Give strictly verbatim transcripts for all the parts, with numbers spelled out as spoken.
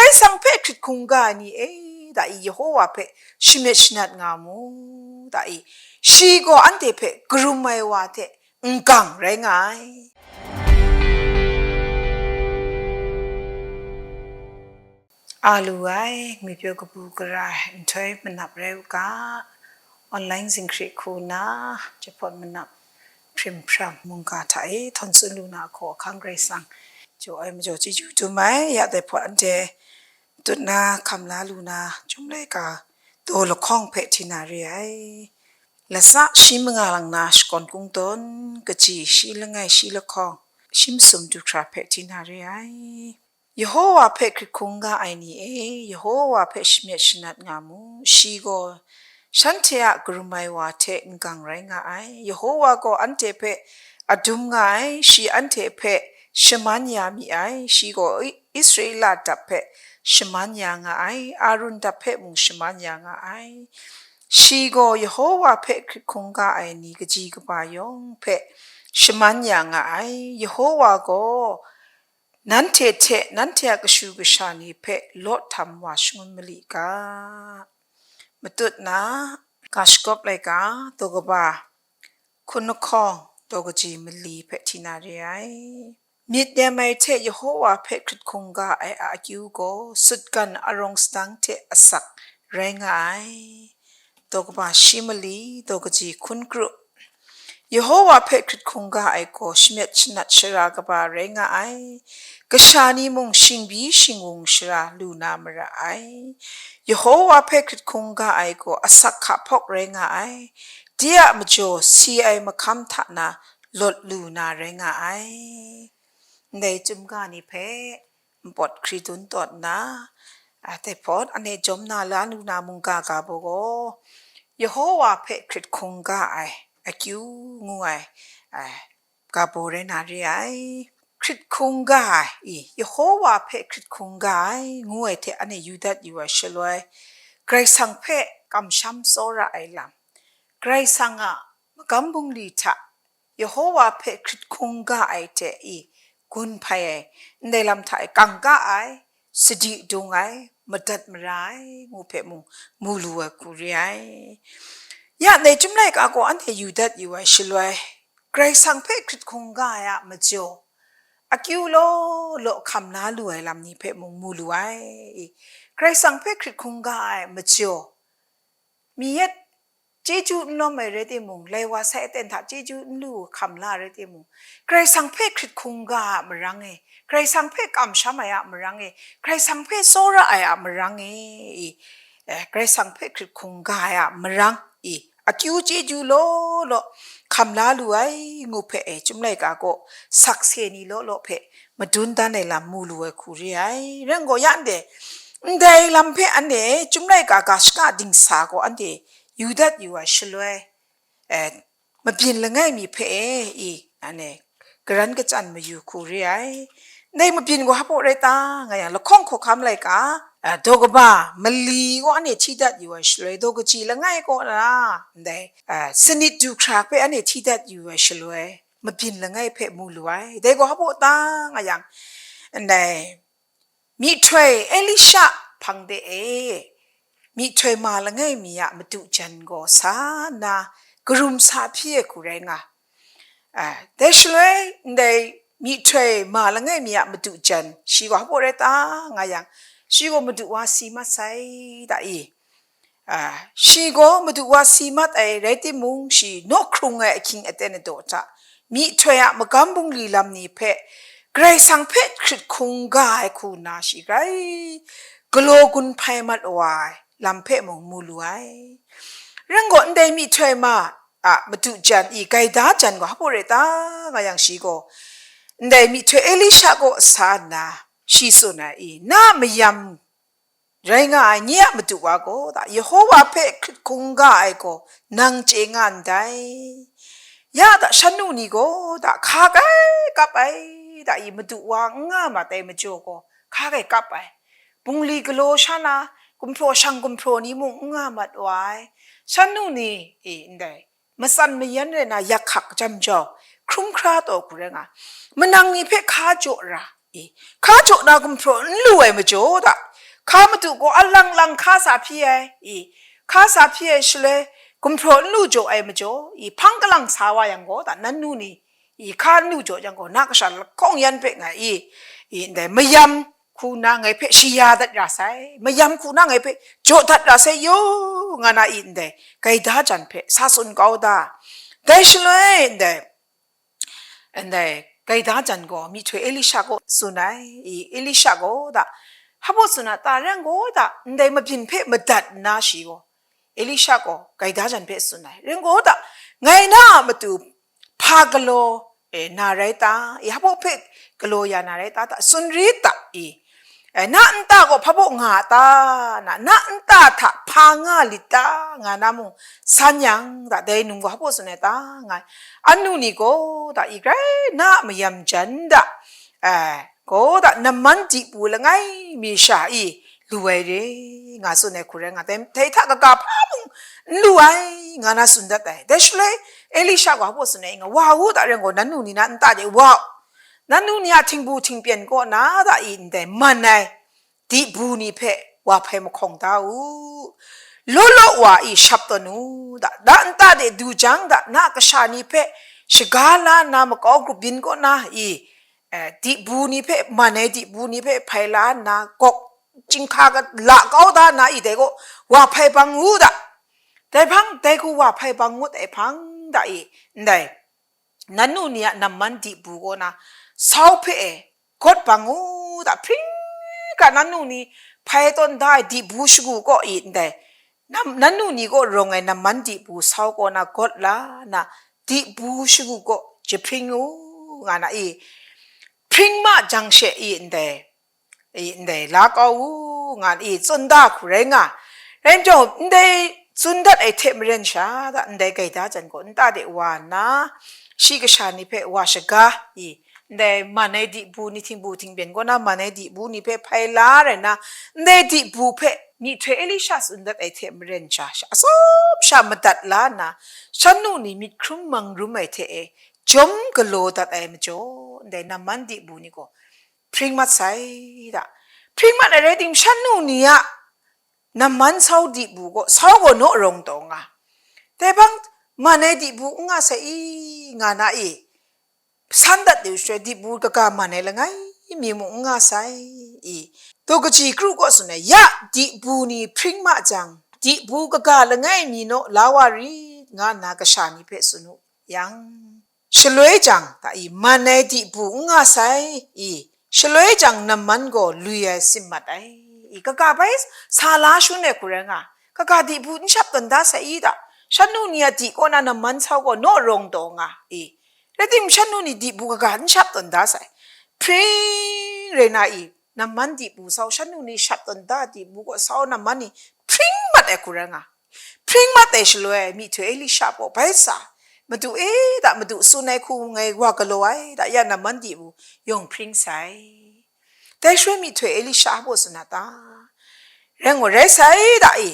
Karai Kasang hpe hkrit hkungga ai ni e, da i, Yehowa hpe shamyet shanat nga mu, da i, shi gaw anhte hpe karum ai wa hte n-gang rai nga ai. A lu ai, ngwi pyaw kabu gara ai nhtoi manap rai u ga, online zinghkri hku na, jahpawt manap hprim hpram mungga hta e htawn tsun lu na hkaw ahkang Karai Kasang jaw ai majaw chyeju dum ai. Ya dai hpawt anhte tut na, hkam la lu na, Chyum laika daw lahkawng hpe hti na re ai. Latsa shi manga lang na shakawn kungdawn, kaji shi langai shi lahkawng, shi masum du hkra hpe hti na re ai. Yehowa hpe hkrit hkungga ai ni e, Yehowa hpe shamyet shanat nga mu. Shi gaw shanhte a karum ai wa hte n-gang rai nga ai. Yehowa gaw anhte hpe adum nga ai, shi anhte hpe shaman ya mi ai. Shi gaw I-, Israela dap hpe shaman ya nga ai, Arun dap hpe mung shaman ya nga ai. Shi gaw Yehowa hpe hkrit hkungga ai ni kaji kaba yawng hpe shaman ya nga ai. Yehowa gaw nanhte hte nanhte a kashu kasha ni hpe lawt htam wa shangun mali ga. Matut na, ga shagawp laika, daw kaba, hkun lahkawng, daw kaji mali hpe hti na re ai. Myit nem ai hte Yehowa hpe hkrit hkungga ai a akyu gaw sutgan arawng sadang hte asak rai nga ai. Daw kaba shi mali, daw kaji hkun kru. Yehowa hpe hkrit hkungga ai gaw shamyet shanat shara kaba rai nga ai. Kasha ni mung shingbyi shingwung shara lu na mara ai. Yehowa hpe hkrit hkungga ai gaw asak hka hpawk rai nga ai. De a majaw si ai mahkam hta na lawt lu na rai nga ai. Ndai Chyum ga ni hpe npawt hkri dun tawn nna, a, dai hpawt anhte jawm na la lu na mungga ga baw gaw, Yehowa hpe hkrit hkungga ai akyu ngu ai, a, ga baw rai na re ai. Hkrit hkungga ai, i, Yehowa hpe hkrit hkungga ai ngu ai hte anhte yu dat yu ai shaloi, Karai Kasang hpe kamsham tsawra ai lam, Karai Kasang a magam bungli hta Yehowa hpe hkrit hkungga ai hte i gun hpai ai, ndai lam hta e kangka ai, sadi dung ai, madat mara ai, ngu hpe mung mu lu ai hku re ai. Ya ndai Chyum laika gaw anhte yu dat yu ai shaloi, Karai Kasang hpe hkrit hkungga ai a majaw, akyu law law hkam la lu ai lam ni hpe mung mu lu ai. Karai Kasang hpe hkrit hkungga ai majaw, mi yet chyeju n lawm ai rai timung, lai wa sai aten hta chyeju n lu hkam la rai timung, Karai Kasang hpe hkrit hkungga a marang e, Karai Kasang hpe kamsham ai a marang e, Karai Kasang hpe tsawra ai a marang e, i, eh, Karai Kasang hpe hkrit hkungga ai a marang i, akyu chyeju law law hkam la lu ai ngu hpe e, Chyum laika gaw sakse ni law law hpe madun dan ai lam mu lu ai hku re ai. Rai nme gaw, ya ndai, ndai lam hpe anhte Chyum laika ga shaka dingsa gaw anhte yu dat yu ai shaloi, eh, mabyin langai mi hpe e, i, anhte garan kachyan mayu hku re ai. Ndai mabyin gaw hpa rai ta nga yang, lahkawng hkawhkam laika, a, daw kaba mali gaw anhte hti dat yu ai shaloi, daw kaji langai kaw na, ndai, a, sanit du hkra hpe anhte hti dat yu ai shaloi, mabyin langai hpe mu lu ai. Dai gaw hpa ta nga yang, ndai, myihtoi Elisha hpang de e, myihtoi ma langai mi a madu jan gaw sa nna, karum sa hpyi ai hku rai nga. A, dai shaloi, ndai myihtoi ma langai mi a madu jan, shi gaw hpa rai ta nga yang, shi gaw madu wa si mat sai, da i. A, shi gaw madu wa si mat ai rai timung, shi naw hkrung ai ahkying aten adaw hta, myihtoi a magam bungli lam ni hpe, Karai Kasang hpe hkrit hkungga ai hku nna shi grai galaw gun hpai mat wa ai lam hpe mung mu lu ai. Rai nme gaw, ndai myihtoi ma a madu jan i gaida jan gaw hpa rai ta nga yang, shi gaw ndai myihtoi Elisha kaw sa nna, shi tsun ai i, na mayam rai nga ai nye a madu wa gaw, da, Yehowa hpe hkrit hkungga ai gaw nang chye nga ndai. Ya da, shan nu ni gaw, da, hka kai kap ai, da, i madu wa n nga mat ai majaw gaw, hka kai kap ai. Bungli galaw sha na, gumhpraw shang gumhpraw ni mung n nga mat wa ai. Shan nu ni, e, ndai, matsan mayan rai na yak hkak jam jau, hkrum hkra taw hku rai nga, manang ni hpe hka jaw ra, e, hka jaw na gumhpraw n lu ai majaw, da, hka madu gaw alang lang hka sa hpyi ai, i, hka sa hpyi ai shaloi, gumhpraw n lu jaw ai majaw, i, hpang kalang sa wa yang gaw, da, nan nu ni, i, hka n lu jaw yang gaw, na kasha lahkawng yan hpe ngai, i, i, ndai mayam hku na ngai hpe shaya dat ra sai, mayam hku na ngai hpe jaw dat ra sai yo, nga na i ndai, gaida jan hpe sa tsun kau da. Dai shaloi ndai, ndai gaida jan gaw myihtoi Elisha kaw tsun ai, i, Elisha gaw da, hpa baw tsun a ta, rai gaw da, ndai mabyin hpe madat nna shi gaw, Elisha gaw gaida jan hpe tsun ai, rai gaw da, ngai na a matu hpa galaw, e, na rai ta? I, hpa baw hpe galaw ya na rai ta, ta tsun rit ta? I, e, na nta gaw hpa baw nga a ta? Na, na nta hta hpa nga lit ta? Nga na mung san yang, da, dai num gaw hpa baw tsun ai ta? Nga ai. Anu ni gaw, da, i grai na a mayam jan da, e, gaw da, namman dibu langai mi sha i lu ai re, nga tsun ai hku rai nga, dai, dai hta kaga hpa mung n lu ai, nga na tsun dat ai. Dai shaloi, Elisha gaw hpa baw tsun ai, nga, wa u, da, rai gaw, nan nu ni na nta de wa u, nan nu ni a htingbu htingpyen kaw na, da, i ndai man ai dibu ni hpe wa hpai mahkawng da u, law law wa i shap tawn u, da, da, nta de du jang, da, na kasha ni hpe shaga la nna makau grup byin kaw na i, eh, dibu ni hpe, man ai dibu ni hpe hpai la nna, gawk chyinghka la kau da na i, dai gaw wa hpai bang u da. Dai hpang, dai hku wa hpai bang ngut ai hpang da i, ndai, nan nu ni a namman dibu kaw na sau hpe e gawt bang u da, hpring hkra nan nu ni hpai tawn da ai dibu shagu kaw i, ndai, nam, nan nu ni kaw rawng ai namman dibu sau kaw na gawt la na, dibu shagu kaw jahpring u, nga na i, hpring ma jang she i ndai, i ndai la kau u, nga i tsun da hku rai nga. Rai nhtawm, ndai tsun dat ai hte maren sha da, ndai gaida jan gaw nta de wa nna, shi kasha ni hpe wa shaga i, ndai man ai dibu ni, htingbu htingpyen kaw na man ai dibu ni hpe hpai la rai na, ndai dibu hpe myihtoi Elisha tsun dat ai hte maren sha, sha atsawm sha madat la nna, shan nu ni myit hkrum mang rum ai hte e, jawm galaw dat ai majaw, ndai namman dibu ni gaw hpring mat sai da. Hpring mat ai rai tim, shan nu ni a namman sau dibu gaw, sau gaw naw rawng taw nga. Dai hpang, man ai dibu n nga sai i, nga na i, san dat de shaloi, dibu kaga man ai langai mi mung n nga sai i. Daw kaji kru kaw tsun ai, ya, dibu ni hpring ma jang, dibu kaga langai mi naw la wa rit, nga nna kasha ni hpe tsun u yang, shaloi jang, ta i, man ai dibu n nga sai i, shaloi jang namman gaw lui ai sim mat ai i, kaga bai sa la shangun ai hku rai nga, kaga dibu n shap tawn da sai i da, shan nu ni a di kaw na namman sau gaw naw rawng taw nga i, rai tim, shan nu ni dibu kaga n shap tawn da sai, hpring rai na i, namman dibu sau, shan nu ni shap tawn da dibu kaw sau namman ni hpring mat ai hku rai nga. Hpring mat ai shaloi, myihtoi Elisha baw bai sa, Madu e, da, Madu tsun ai hku ngai wa galaw ai, da, ya namman dibu yawng hpring sai. Dai shaloi myihtoi Elisha hpa baw tsun a ta? Rai ngut rai sai, da i,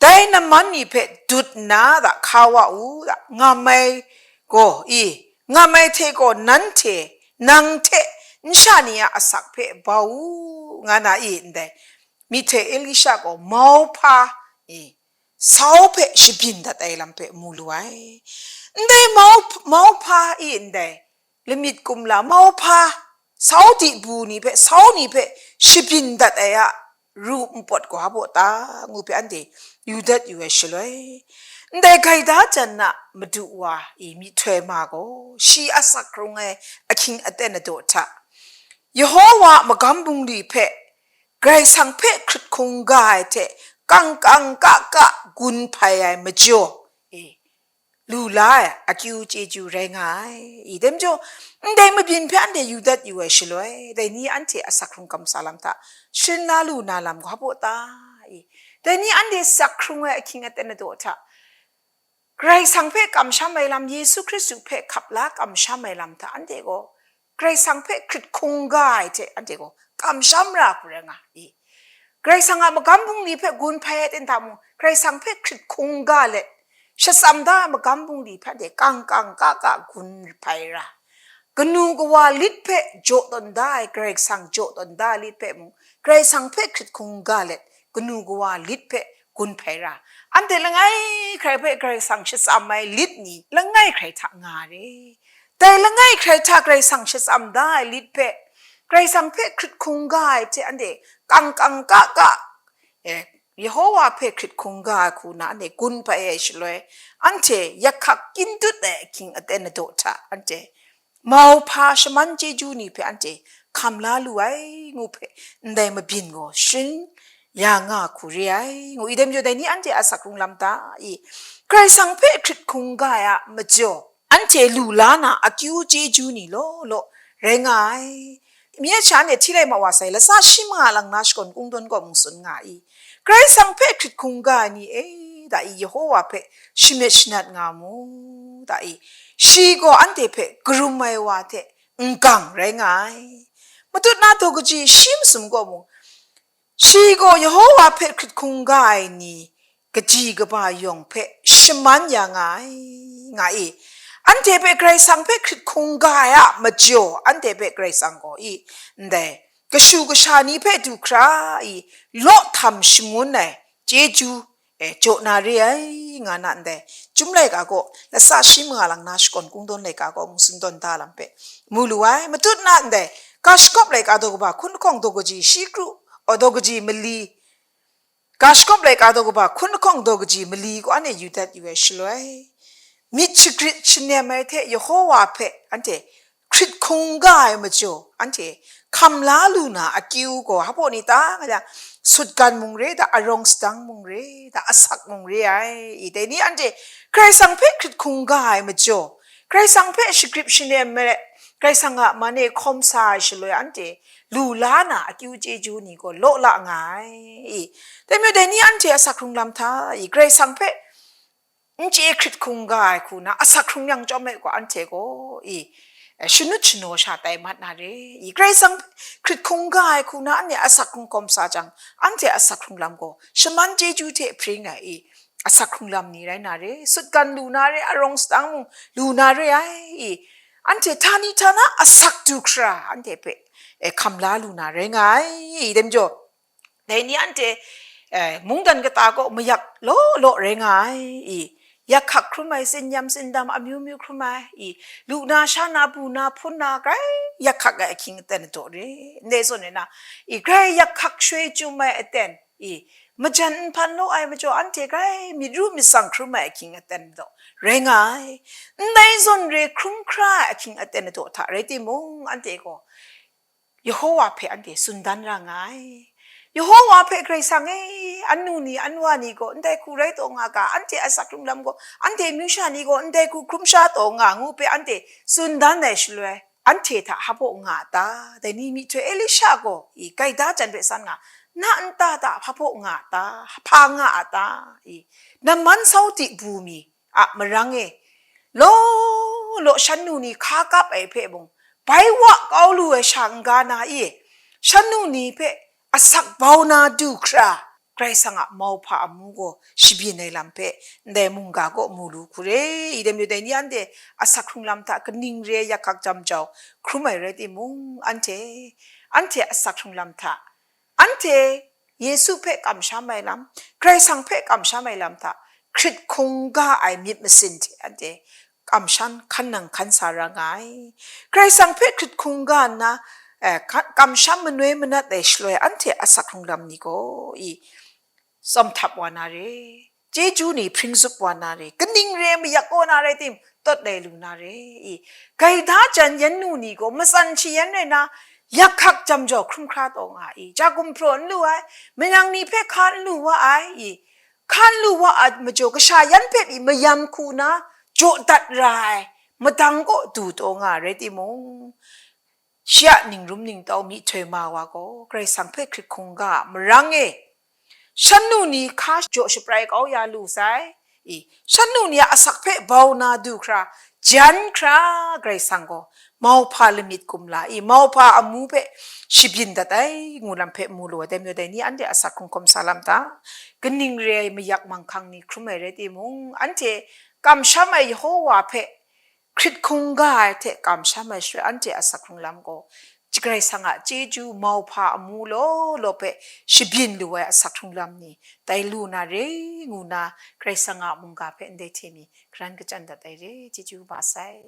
dai namman ni hpe dut nna, da, hka wa u, da, ngam ai gaw i, ngam ai hte gaw nanhte, nang hte nsha ni a asak hpe bau u, nga na i, ndai myihtoi Elisha gaw mauhpa i, sau hpe shabyin dat ai lam hpe mu lu ai. Ndai mau, mauhpa i, ndai lamyit kumla mauhpa, sau dibu ni hpe, sau ni hpe shabyin dat ai a ru npawt gaw hpa baw ta, ngu hpe anhte yu dat yu ai shaloi, ndai gaida jan na madu wa i myihtoi ma gaw, shi asak hkrung ai ahkying aten adaw hta, Yehowa a magam bungli hpe, Karai Kasang hpe hkrit hkungga ai hte kangkang kaka gun hpai ai majaw, e, lu la ai akyu chyeju rai nga ai. I, dai majaw, ndai mabyin hpe anhte yu dat yu ai shaloi, dai ni anhte asak hkrung kamsa lam hta sharin la lu na lam gaw hpa baw ta? I, dai ni anhte sak hkrung ai ahkying aten adaw hta, Karai Kasang hpe kamsham ai lam, Yesu Hkristu hpe hkap la kamsham ai lam hta anhte gaw, Karai Kasang hpe hkrit hkungga ai hte anhte gaw kamsham ra hku rai nga i. Karai Kasang a magam bungli hpe gun hpai ai ten hta mung, Karai Kasang hpe hkrit hkungga let, shatsam da ai magam bungli hpe anhte kangkang kaka gun hpai ra. kanu kawa lit hpe jaw tawn da ai, Karai Kasang jaw tawn da ai lit hpe mung, Karai Kasang hpe hkrit hkungga let, kanu kawa lit hpe gun hpai ra. Anhte langai hkrai hpe Karai Kasang shatsam ai lit ni, langai hkrai hta nga re. Dai langai hkrai hta Karai Kasang shatsam da ai lit hpe, Karai Kasang hpe hkrit hkungga ai hte anhte kang kang ka ka, eh, Yehowa hpe hkrit hkungga ai hku na anhte gun hpai ai shaloi, anhte yakhak kyin dut ai ahkying aten adaw hta anhte mauhpa shaman chyeju ni hpe anhte hkam la lu ai ngu hpe ndai mabyin gaw sharin ya nga hku re ai ngu. Idem jaw dai ni anhte a asak hkrung lam hta i, Karai Kasang hpe hkrit hkungga ai a majaw, anhte lu la na akyu chyeju ni law law rai nga ai. Myen sha anhte hti lai ma wa sai, lasa shi manga lang na shakawn kungdawn kaw mung tsun nga i, Karai Kasang hpe hkrit hkungga ai ni e, da i, Yehowa hpe shamet shanat nga mu, da i, shi gaw anhte hpe karum ai wa hte n-gang rai nga ai. Matut na daw kaji shi masum gaw mung, shi gaw Yehowa hpe hkrit hkungga ai ni kaji kaba yawng hpe shaman ya nga ai, nga i. Anhte hpe Karai Kasang hpe hkrit hkungga ai a majaw, anhte hpe Karai Kasang gaw i, ndai kashu kasha ni hpe du hkra i, law htam shangun ai chyeju, e, jaw na re ai, nga na ndai. Chyum laika gaw, lasa shi manga lang na shakawn kungdawn laika gaw, mung tsun tawn da lam hpe mu lu ai. Matut na ndai, Ga Shagawp laika daw kaba hkun lahkawng daw kaji shi kru, o, daw kaji mali, Ga Shagawp laika daw kaba hkun lahkawng daw kaji mali gaw anhte yu dat yu ai shaloi, myit shagrit shanem ai hte Yehowa hpe anhte hkrit hkungga ai majaw, anhte hkam la lu na akyu gaw, hpa ni ta nga yang, sutgan mung re da, arawng sadang mung re da, asak mung re ai. I dai ni anhte Karai Kasang hpe hkrit hkungga ai majaw, Karai Kasang hpe shagrip shanem ai, Karai Kasang a man e hkawm sa ai shaloi anhte lu la na akyu chyeju ni gaw law la nga ai. I, dai majaw dai ni anhte asak hkrung lam hta i, Karai Kasang hpe n chye hkrit hkungga ai hku na asak hkrung yang chyawm ai gaw, anhte gaw i, e, shanut shanaw sha tai mat na re. I, Karai Kasang hkrit hkungga ai hku na anhte asak hkrung hkawm sa jang, anhte asak hkrung lam gaw shaman chyeju hte hpring ai i, asak hkrung lam ni rai na re, sutgan lu na re, arawng sadang mung lu na re ai i, anhte htani htana asak du hkra anhte hpe, e, hkam la lu na rai nga ai. I, dai majaw, dai ni anhte, e, mungdan kata kaw mayak law law rai nga ai i, yakhak hkrum ai, tsinyam tsindam amyu myu hkrum ai i, lu na, sha na, bu na, hpun na, grai yakhak ai ahkying aten adaw re, ndai zawn e na, i, grai yakhak shui chyum ai aten i, majan nhpan law ai majaw, anhte grai myit ru myit tsang hkrum ai ahkying aten adaw rai nga ai. Ndai zawn re hkrum hkra ai ahkying aten adaw hta rai timung, anhte gaw Yehowa hpe anhte tsun dan ra nga ai. Yehowa hpe, Karai Kasang e, anu ni, anwa ni gaw ndai hku rai taw nga ga, anhte asak hkrung lam gaw, anhte amyu sha ni gaw ndai hku hkrum sha taw nga, ngu hpe anhte tsun dan ai shaloi, anhte hta hpa nga a ta? Dai ni myihtoi Elisha gaw i, gaida jan hpe san nga, na nta hta hpa nga a ta? Hpa nga a ta? I, Naman sau di bu mi a marang e, law law shan nu ni hka kap ai hpe mung, bai wa kau lu ai sha n-ga na i, shan nu ni hpe asak bau na du hkra, Karai Kasang a mauhpa amu gaw shabyin ai lam hpe ndai mungga kaw mu lu hku re. Idem yu dai ni anhte asak hkrung lam hta kaning re ai yakhak jam jau hkrum ai rai timung, anhte, anhte asak hkrung lam hta, anhte Yesu hpe kamsham ai lam, Karai Kasang hpe kamsham ai lam hta hkrit hkungga ai myit masin hte anhte kamsham hkan nang hkan sa ra nga ai. Karai Kasang hpe hkrit hkungga nna, eh, ka-, kamsham manoi manat ai shaloi, anhte asak hkrung lam ni gaw i, tsawm htap wa na re, chyeju ni hpring zup wa na re, kaning re mayak kaw na rai tim, tawt lai lu na re i, gaida jan yan nu ni gaw matsan shayan rai na, yakhak jam jau hkrum hkra taw nga i, ja gumhpraw n lu ai, manang ni hpe hka n lu wa ai i, hkan lu wa a majaw, kasha yan hpe pyi mayam hku na jaw dat ra ai madang kaw du taw nga rai timung, shi a ningrum ningtau myihtoi ma wa gaw, Karai Kasang hpe hkrit hkungga a marang e, shan nu ni hka jaw shaprai kau ya lu sai. I, shan nu ni a asak hpe bau na du hkra, jan hkra, Karai Kasang gaw mauhpa lamyit kumla i, mauhpa amu hpe shabyin dat ai, ngu lam hpe mu lu ai. Dai majaw dai ni anhte asak hkrung hkawm sa lam hta, kaning re ai mayak manghkang ni hkrum ai rai timung, anhte kamsham ai Yehowa hpe hkrit hkungga ai hte kamsham ai shaloi anhte a asak hkrung lam gaw, Karai Kasang a chyeju mauhpa amu law law hpe shabyin lu ai asak hkrung lam ni tai lu na re, ngu na Karai Kasang a mungga hpe ndai hte mi karan kachyan dat ai re, chyeju kaba sai.